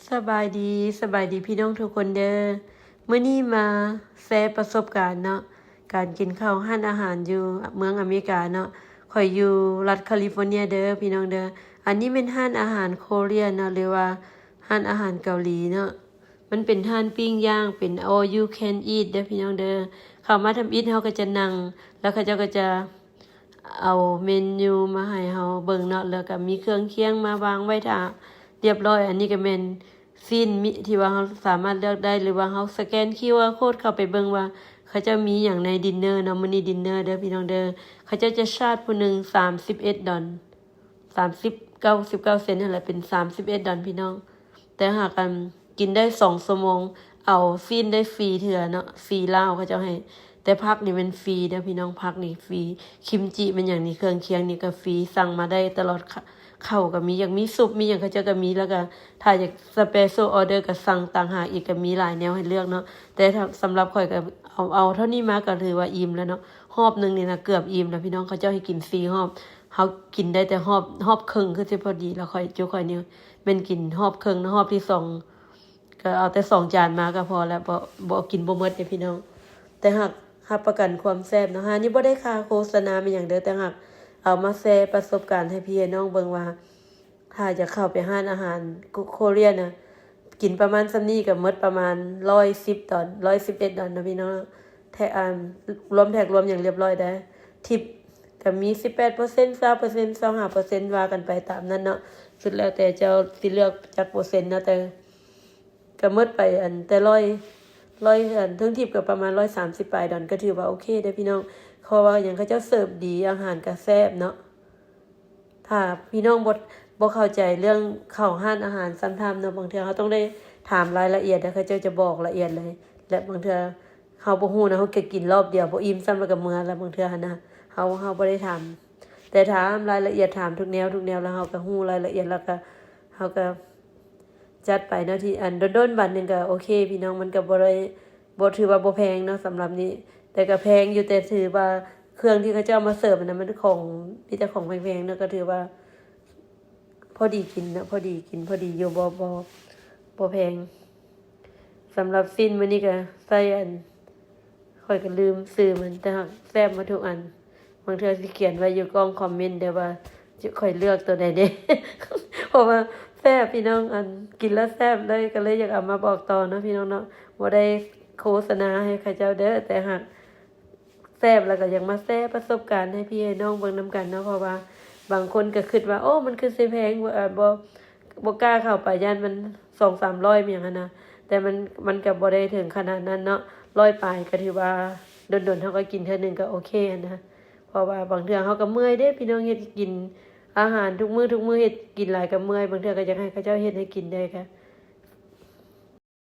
ສະບາຍດີ ສະບາຍດີພີ່ນ້ອງທຸກຄົນເດີ. ມື້ນີ້ມາແຊປະສົບການເນາະ ການກິນເຂົ້າຮ້ານອາຫານຢູ່ເມືອງອາເມລິກາເນາະ. ຂ້ອຍຢູ່ລັດຄາລິຟໍເນຍເດີພີ່ນ້ອງເດີ. ອັນນີ້ແມ່ນຮ້ານອາຫານໂຄຣຽນເນາະ ຫຼືວ່າຮ້ານອາຫານເກົາຫຼີເນາະ. ມັນເປັນຮ້ານປີ້ງຍ່າງ ເປັນ all you can eat ເດີພີ່ນ້ອງເດີ. ເຂົ້າມາທຳອິດເຮົາກໍຈະນັ່ງ ແລ້ວເຂົາເຈົ້າກໍຈະເອົາເມນູມາໃຫ້ເຮົາເບິ່ງເນາະ ແລ້ວກໍມີເຄື່ອງຄຽງມາວາງໄວ້ຖ້າຮຽບຮ້ອຍ. ອັນນີ້ກໍແມ່ນຊີ້ນມີ ທີ່ວ່າເຮົາສາມາດເລືອກໄດ້ ຫຼືວ່າເຮົາສະແກນຄິວອາໂຄດເຂົ້າໄປເບິ່ງວ່າເຂົາເຈົ້າມີຫຍັງໃນດິນເນີເນາະ. ມື້ນີ້ດິນເນີເດີພີ່ນ້ອງເດີ. ເຂົາເຈົ້າຈະຊາດຜູ້ໜຶ່ງສາມສິບເອັດດອນ ສາມສິບ ເກົ້າສິບເກົ້າເຊັນຫັ້ນແຫຼະ ເປັນສາມສິບເອັດດອນພີ່ນ້ອງ. ແຕ່ຫາກ ອັນ ກິນໄດ້ສອງຊົ່ວໂມງ ເອົາຊີ້ນໄດ້ຟຣີເທື່ອເນາະ ຟຣີລາວເຂົາເຈົ້າໃຫ້. ແຕ່ຜັກນີ້ແມ່ນຟຣີເດີພີ່ນ້ອງ ຜັກນີ້ຟຣີ ກິມຈິແມ່ນຫຍັງນີ້ ເຄື່ອງຄຽງນີ້ກໍຟຣີ ສັ່ງມາໄດ້ຕະຫຼອດ. ເຂົ້າກໍມີ ຢາກມີຊຸບມີຫຍັງເຂົາເຈົ້າກໍມີ ແລ້ວກໍຖ້າຢາກສະເປເຊີອອເດີກໍສັ່ງຕ່າງຫາກອີກ ກໍມີຫຼາຍແນວໃຫ້ເລືອກເນາະ. ແຕ່ຖ້າ ສຳລັບຂ້ອຍກໍເອົາ ເອົາເທົ່ານີ້ມາກໍຖືວ່າອີ່ມແລ້ວເນາະ. ຮອບໜຶ່ງນີ້ນະເກືອບອີ່ມແລ້ວພີ່ນ້ອງ ເຂົາເຈົ້າໃຫ້ກິນສີ່ຮອບ. ເຮົາກິນໄດ້ແຕ່ຮອບ ຮອບເຄິ່ງຄືຊິພໍດີແລ້ວ. ຂ້ອຍ ຈຸຂ້ອຍນີ້ແມ່ນກິນຮອບເຄິ່ງເນາະ ຮອບທີສອງ ກໍເອົາແຕ່ສອງຈານມາກໍພໍແລ້ວ ບໍ່ ບໍ່ ກິນບໍ່ໝົດເດ້ພີ່ນ້ອງ. ແຕ່ຫາກຮັບປະກັນຄວາມແຊບເນາະ. ຮ້ານນີ້ບໍ່ໄດ້ຄ່າໂຄສະນາແມ່ນຫຍັງເດີ ແຕ່ຫາກເອົາມາແຊປະສົບການໃຫ້ພີ່ໃຫ້ນ້ອງເບິ່ງວ່າ ຖ້າຈະເຂົ້າໄປຮ້ານອາຫານໂຄຣຽນະ ກິນປະມານສ່ຳນີ້ກໍໝົດປະມານຮ້ອຍສິບດອນ ຮ້ອຍສິບເອັດດອນເນາະພີ່ນ້ອງ. ແທກ ອາ ລວມແທັກລວມຫຍັງຮຽບຮ້ອຍໄດ໋. ທິບກໍມີສິບແປດເປີເຊັນ ຊາວເປີເຊັນ ຊາວຫ້າເປີເຊັນ ວ່າກັນໄປຕາມນັ້ນເນາະ. ສຸດແລ້ວແຕ່ເຈົ້າຊິເລືອກຈັກເປີເຊັນເນາະ. ແຕ່ກໍໝົດໄປ ອັນ ແຕ່ຮ້ອຍ ຮ້ອຍ ອັນ ເທິງທິບກໍປະມານຮ້ອຍສາມສິບປາຍດອນ ກໍຖືວ່າໂອເຄເດ້ພີ່ນ້ອງ. ເພາະວ່າຫຍັງ ເຂົາເຈົ້າເສີບດີ ອາຫານກໍແຊບເນາະ. ຖ້າພີ່ນ້ອງບໍ່ ບໍ່ເຂົ້າໃຈເລື່ອງເຂົ້າຮ້ານອາຫານ sometimes ເນາະ ບາງເທື່ອເຮົາຕ້ອງໄດ້ຖາມລາຍລະອຽດ ແລ້ວເຂົາເຈົ້າຈະບອກລະອຽດເລີຍ. ແລະບາງເທື່ອເຮົາບໍ່ຮູ້ນະ ເຮົາກໍກິນຮອບດຽວ ພໍອີ່ມຊ້ຳແລ້ວກໍເມືອແລ້ວ ບາງເທື່ອຫັ້ນນະ. ເຮົາ ເຮົາບໍ່ໄດ້ຖາມ ແຕ່ຖາມລາຍລະອຽດ ຖາມທຸກແນວ ທຸກແນວ ແລ້ວເຮົາກໍຮູ້ລາຍລະອຽດ ແລ້ວກໍເຮົາກໍຈັດໄປເນາະ. ທີ່ ອັນ ດົນໆບາດໜຶ່ງກໍໂອເຄພີ່ນ້ອງ ມັນກໍບໍ່ໄດ້ ບໍ່ ຖືວ່າບໍ່ແພງເນາະ ສຳລັບນີ້. ແຕ່ກໍແພງຢູ່ ແຕ່ຖືວ່າເຄື່ອງທີ່ເຂົາເຈົ້າມາເສີບຫັ້ນນະ ມັນຂອງ ມີແຕ່ຂອງແພງໆເນາະ ກໍຖືວ່າພໍດີກິນເນາະ ພໍດີກິນ ພໍດີຢູ່ ບໍ່ ບໍ່ ບໍ່ແພງ. ສຳລັບຊີ້ນມື້ນີ້ກໍໃສ່ ອັນ ຂ້ອຍກໍລືມຊື່ມັນ ແຕ່ຫາກແຊບໝົດທຸກອັນ. ບາງເທື່ອຊິຂຽນໄວ້ຢູ່ກ່ອງຄອມເມັນເດີວ່າຂ້ອຍເລືອກຕົວໃດເດ້ ເພາະວ່າແຊບພີ່ນ້ອງ ອັນ ກິນແລ້ວແຊບເລີຍ ກໍເລີຍຢາກເອົາມາບອກຕໍ່ເນາະພີ່ນ້ອງເນາະ. ບໍ່ໄດ້ໂຄສະນາໃຫ້ເຂົາເຈົ້າເດີ ແຕ່ຫາກແຊບ ແລ້ວກໍຢາກມາແຊປະສົບການໃຫ້ພີ່ໃຫ້ນ້ອງເບິ່ງນຳກັນເນາະ. ເພາະວ່າບາງຄົນກໍຄິດວ່າ ໂອ້ ມັນຄືຊິແພງ ບໍ່ ບໍ່ ບໍ່ກ້າເຂົ້າໄປ ຢ້ານມັນສອງສາມຮ້ອຍ ອີ່ຫຍັງຫັ້ນນະ. ແຕ່ມັນ ມັນກໍບໍ່ໄດ້ເຖິງຂະໜາດນັ້ນເນາະ ຮ້ອຍປາຍ ກໍຖືວ່າດົນໆເຮົາກໍກິນເທື່ອໜຶ່ງກໍໂອເຄຫັ້ນນະ. ເພາະວ່າບາງເທື່ອເຮົາກໍເມື່ອຍເດ້ພີ່ນ້ອງ ເຮັດກິນອາຫານທຸກມື້ ທຸກມື້ ເຮັດກິນຫຼາຍກໍເມື່ອຍ. ບາງເທື່ອກໍຢາກໃຫ້ເຂົາເຈົ້າເຮັດໃຫ້ກິນແດ່ ກໍ